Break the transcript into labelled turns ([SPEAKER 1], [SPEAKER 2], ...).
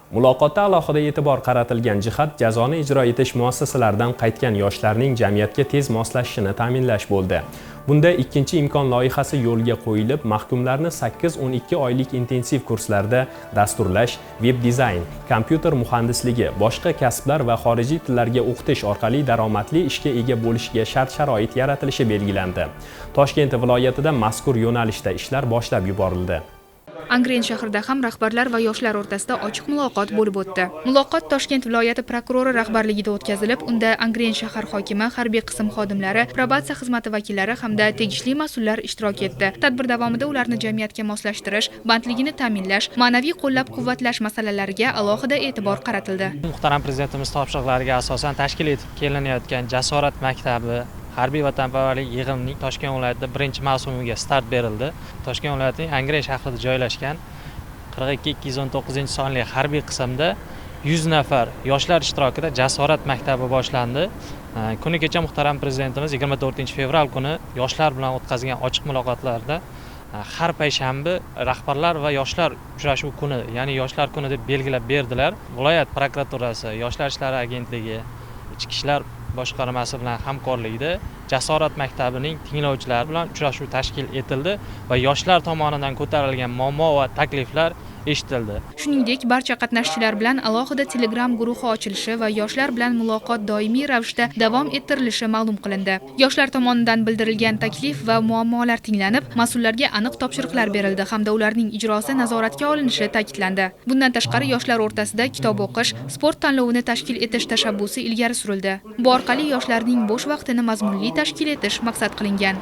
[SPEAKER 1] Muloqotda alohida e'tibor qaratilgan jihat jazoni ijro etish muassasalaridan qaytgan yoshlarning jamiyatga tez moslashishini ta'minlash bo'ldi. Bunda ikkinchi imkon loyihasi yo'lga qo'yilib, mahkumlarni 8-12 oylik intensiv kurslarda dasturlash, veb dizayn, kompyuter muhandisligi, boshqa kasblar va xorijiy tillarga o'qitish orqali daromadli ishga ega bo'lishiga shart-sharoit yaratilishi belgilandi. Toshkent viloyatida mazkur yo'nalishda ishlar boshlab yuborildi.
[SPEAKER 2] Angren shahrida ham rahbarlar va yoshlar o'rtasida ochiq muloqot bo'lib o'tdi. Muloqot Toshkent viloyati prokurori rahbarligida o'tkazilib, unda Angren shahar hokimi, harbiy qism xodimlari, probatsiya xizmati vakillari hamda tegishli mas'ullar ishtirok etdi. Tadbir davomida ularni jamiyatga moslashtirish, bandligini ta'minlash, ma'naviy qo'llab-quvvatlash masalalariga alohida e'tibor qaratildi.
[SPEAKER 3] Muhtaram Prezidentimiz topshiriqlariga asosan tashkil etib kelinayotgan Jasorat maktabi harbiy vatanparvarlik yig'inining Toshkent viloyatida birinchi mavsumiga start berildi. Toshkent viloyatining Angren shahrida joylashgan 42219-sonli harbiy qismda 100 nafar yoshlar ishtirokida Jasorat maktabi boshlandi. Kuni kecha muhtaram Prezidentimiz 24 fevral kuni yoshlar bilan o'tkazgan ochiq muloqotlarda har payshanba rahbarlar va yoshlar uchrashuv kuni, ya'ni yoshlar kuni deb belgilab berdilar. Viloyat prokuraturasi, Yoshlar ishlari agentligi, Ichki ishlar boshqarmasi bilan hamkorlikda Jasorat maktabining tinglovchilari bilan uchrashuv tashkil etildi va yoshlar tomonidan ko'tarilgan muammo va takliflar eshitildi.
[SPEAKER 2] Shuningdek, barcha qatnashchilar bilan alohida Telegram guruhi ochilishi va yoshlar bilan muloqot doimiy ravishda davom ettirilishi ma'lum qilindi. Yoshlar tomonidan bildirilgan taklif va muammolar tinglanib, mas'ullarga aniq topshiriqlar berildi hamda ularning ijrosi nazoratga olinishi ta'kidlandi. Bundan tashqari, yoshlar o'rtasida kitob o'qish, sport tanlovini tashkil etish tashabbusi ilgari surildi. Bu orqali yoshlarning bo'sh vaqtini mazmunli tashkil etish maqsad qilingan.